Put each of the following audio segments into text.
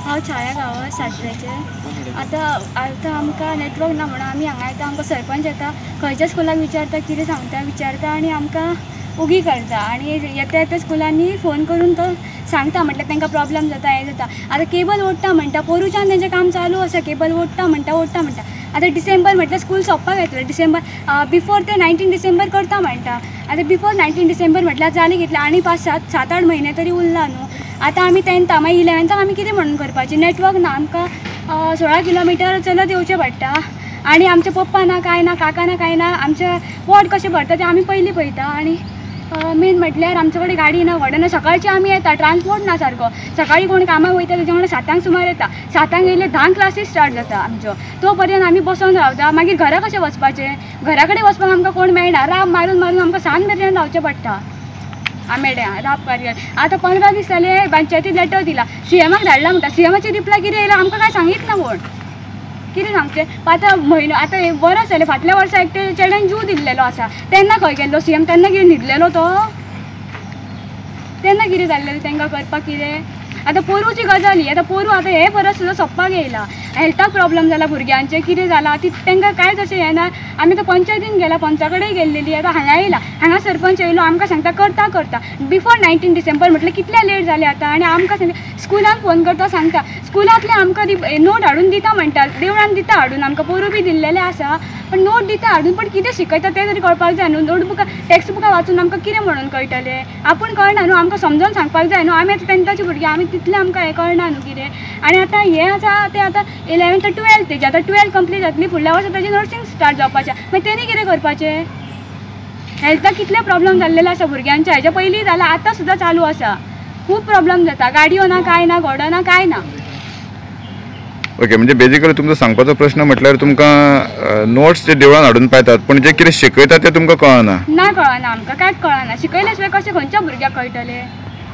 हांव छाया गांवां सातऱ्याचें. आतां आतां आमकां नेटवर्क ना म्हणून आमी हांगा येता. आमकां सरपंच येता, खंयच्या स्कुलाक विचारता, कितें सांगता विचारता आनी आमकां उगी करता. आनी येता येता स्कुलांनी फोन करून तो सांगता, म्हटल्यार तांकां प्रॉब्लम जाता, हें जाता. आतां केबल ओडटा म्हणटा, पोरूच्यान तेंचें काम चालू आसा, केबल ओडटा म्हणटा, ओडटा म्हणटा. आतां डिसेंबर म्हटल्यार स्कूल सोंपपाक येतलें. डिसेंबर बिफोर ते 19 डिसेंबर करता म्हणटा. आतां बिफोर 19 डिसेंबर म्हटल्यार जालें कितलें, आनी 5 7 7 8 म्हयने तरी उरला न्हू. आतां आमी 10th, मागीर 11th आमी कितें म्हणून करपाचें? नेटवर्क ना, आमकां 16 किलोमिटर चलत येवचें पडटा. आनी आमचे पप्पा ना, कांय ना, काका ना, कांय ना. आमचें पोट कशें भरता तें आमी पयलीं पळयता. आनी मेन म्हटल्यार आमचे कडेन गाडी ना, व्हडना ना. सकाळची आमी येता, ट्रान्सपोर्ट ना सारको. सकाळी कोण कामाक वयता तेजे वांगडा 7 सुमार येता, 7 येयले 10 क्लासीस स्टार्ट जाता आमच्यो. तो पर्यंत आमी बसोन रावता. मागीर घरा कशें वचपाचें? घरा कडेन वचपाक आमकां कोण मेळना. राब मारून मारून आमकां सांज मेरेन रावचें पडटा आमेड्या राब कार्यार. आतां 15 दीस जाले पंचायतीन लेटर दिला, सीएमाक धाडला म्हणटा. सीएमाची रिप्लाय कितें येयला आमकां कांय सांगीत ना कोण. कितें सांगचें आतां म्हयनो, आतां बरो जालें. फाटल्या वर्सा एकटे चेड्यान जीव दिल्लेलो आसा, तेन्ना खंय गेल्लो सीएम? तेन्ना कितें न्हिदलेलो तो? तेन्ना कितें जाल्लें तांकां करपाक कितें? आतां पोरूची गजाल ही. आतां पोरूं आतां हें परस सुद्दां सोंपपाक येयला. हेल्थाक प्रॉब्लम जाला भुरग्यांचें, कितें जालां ती तांकां कांयच अशें हें ना. आमी आतां पंचायतीन गेला, पंचा कडेन गेल्लेली. आतां हांगा येयला, हांगा सरपंच येयलो, आमकां सांगता करता करता. बिफोर 19 डिसेंबर म्हटल्यार कितले लेट जाले आतां. आनी आमकां सांगता स्कुलान फोन करता, सांगता स्कुलांतले आमकां नोट हाडून दिता म्हणटा, देवळान दिता हाडून आमकां, पोरूं बी दिल्लेलें आसा, पण नोट दिता हाडून, पण कितें शिकयता तें तरी कळपाक जाय न्हू. नोटबुकां टॅक्स्टबुकां वाचून आमकां कितें म्हणून कळटलें? आपूण कळना न्हू, आमकां समजून सांगपाक जाय न्हू. आमी आतां 10थाची भुरगीं, आमी तितलें आमकां हें कळना न्हू कितें. आनी आतां हें आसा तें आतां 11th 12th तेजी आतां 12 कंप्लीट जातली, फुडल्या वर्सा ताजी नर्सींग स्टार्ट जावपाचें. मागीर तेणी कितें करपाचें? हेल्थाक कितले प्रॉब्लम जाल्लेले आसा भुरग्यांच्या, हेच्या पयलीं जाला, आतां सुद्दां चालू आसा. खूब प्रॉब्लम जाता, गाडयो ना, कांय ना, घोडो ना, कांय ना. ओके, म्हणजे बेजिकली तुमचो सांगपाचो प्रश्न म्हटल्यार तुमकां नोट्स जे देवळान हाडून पायतात, पूण जे कितें शिकयतात तें तुमकां कळना. ना, कळना आमकां, कांयच कळना. शिकयल्या शिवाय कशें खंयच्या भुरग्याक कळटलें?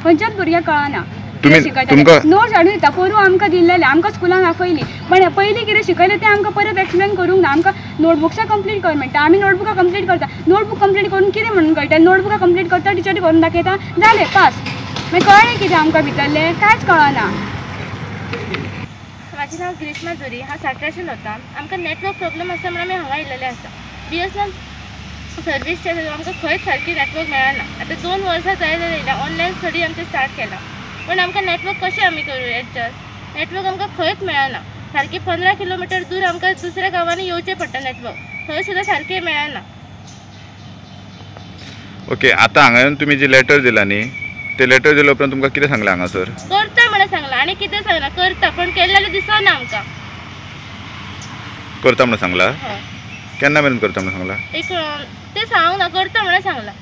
खंयच्याच भुरग्याक कळना. नोट्स हाडून दिता, पोरूं आमकां दिल्लेलें, आमकां स्कुलान आपयली, पण पयलीं कितें शिकयलें तें आमकां परत एक्सप्लेन करूंक ना. आमकां नोटबुक्सां कंप्लीट कर म्हणटा, आमी नोटबुकां कंप्लीट करता. नोटबूक कंप्लीट करून कितें म्हणून कळटा? नोटबुकां कंप्लीट करता, टिचरी करून दाखयता, जालें पास. मागीर कळ्ळें कितें आमकां भितरलें? कांयच कळना. म्हाजें नांव ग्रीष्मा जोरी, हांव सातऱ्यासून वता. आमकां नेटवर्क प्रॉब्लम आसा म्हणून आमी हांगा येयलेले आसा. BSNL service जे आमकां खंयच सारकी नेटवर्क मेळना. आतां 2 वर्सां जायत येयला, ऑनलायन स्टडी आमचें स्टार्ट केलां, पण आमकां नेटवर्क कशें आमी करूं एडजस्ट? नेटवर्क आमकां खंयच मेळना. सारकें 15 किलोमिटर दूर आमकां दुसऱ्या गांवांनी येवचें पडटा नेटवर्क, थंय सुद्दां सारकें मेळना. ओके, आतां हांगा येवन तुमी जी लेटर दिला न्ही, ते लेटर दिल्या उपरांत तुमकां कितें सांगलें हांगासर? करता म्हणून सांगलां, आनी कितें सांगलां, करता, पण केलें जाल्यार दिसना आमकां. करता म्हणून सांगलां? केन्ना मेरेन करता म्हणून सांगलां? एक तें सांगूंक ना, करता म्हणून सांगलां.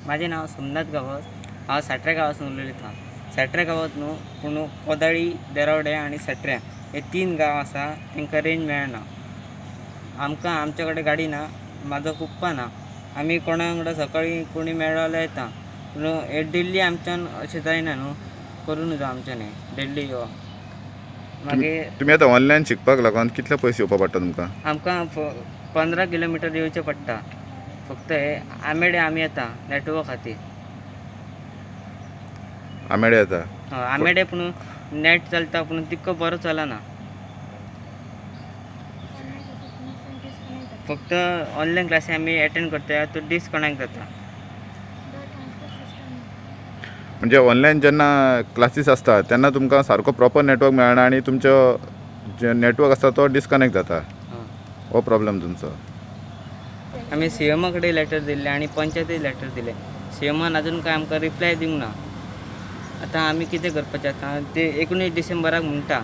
म्हाजें नांव सोमनाथ गांवस, हांव साट्रे गांवासून उलयतां. साट्रे गांवांत न्हू पूण कोदाळी, देरावडे आनी साट्र्या हे 3 गांव आसा, तांकां रेंज मेळना. आमकां आमचे कडेन गाडी ना, म्हाजो पप्पा ना, आमी कोणा वांगडा सकाळीं कोणी मेळ्ळो जाल्यार येता, पूण हे डेली आमच्यान अशें जायना न्हू, करूं नजो आमच्यान हें डेली यो. मागीर तुमी आतां ऑनलायन शिकपाक लागून कितले पयशे येवपा पडटा तुमकां? आमकां 15 किलोमिटर येवचें पडटा फक्त. हे आमेडे आमी येता नेटवर्क खातीर. आमेडे येता? हय, आमेडे, पूण नेट चलता पूण तितको बरो चलना. फक्त ऑनलायन क्लासी आमी एटेंड करता, तो डिसकनेक्ट जाता. म्हणजे ऑनलायन जेन्ना क्लासीस आसता तेन्ना तुमकां सारको प्रॉपर नेटवर्क मेळना आनी तुमचो जे नेटवर्क आसता तो डिसकनेक्ट जाता, हो प्रॉब्लम तुमचो. आमी सीएमा कडेन लेटर दिल्लें आनी पंचायती लेटर दिलें. सीएमान अजून कांय आमकां रिप्लाय दिवंक ना. आतां आमी कितें करपाचें? आतां ते 19 डिसेंबराक म्हणटा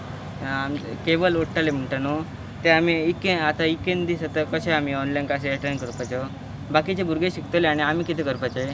केबल ओडटले म्हणटा न्हू, ते आमी इके आतां इकेन दीस आतां कशें आमी ऑनलायन क्लासी एटेंड करपाच्यो? बाकीचे भुरगे शिकतले आनी आमी कितें करपाचें?